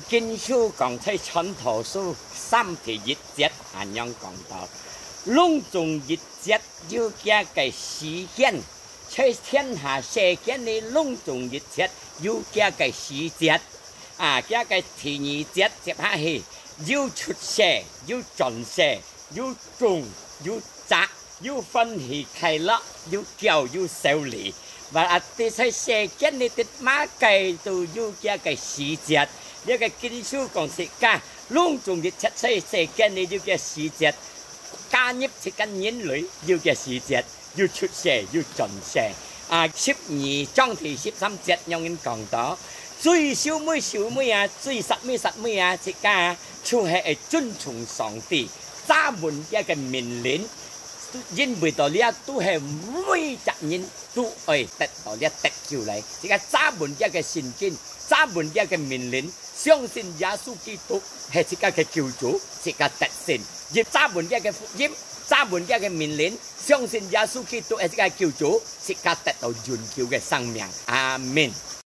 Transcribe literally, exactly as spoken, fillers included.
經書講在傳道書三第一節恁樣講到，攏總一節有佢个時間，在天下世間裡攏總一切有佢个時節。啊，佢个第二節接下去，有出世，有轉世，有種，有摘，有歡喜快樂，有噭，有愁慮。Berarti在世間裡，得麼个都有佢个時節。這个經書講自家，攏總一切在世間裡有佢時節，加入自家人類有佢時節，有出世，有轉世。啊，十二章第十三節樣人講到，最愁眉愁眉啊，最煞尾煞尾啊，自家就係愛尊重上帝，揸穩佢个命令，因為到這都係每隻人都愛得到這得救來。自家揸穩佢个聖經，揸穩佢个命令，相信耶穌基督係自家个救主，自家得勝。也揸穩佢个福音，揸穩佢个命令，相信耶穌基督係自家个救主，自家得到永久个生命。阿門。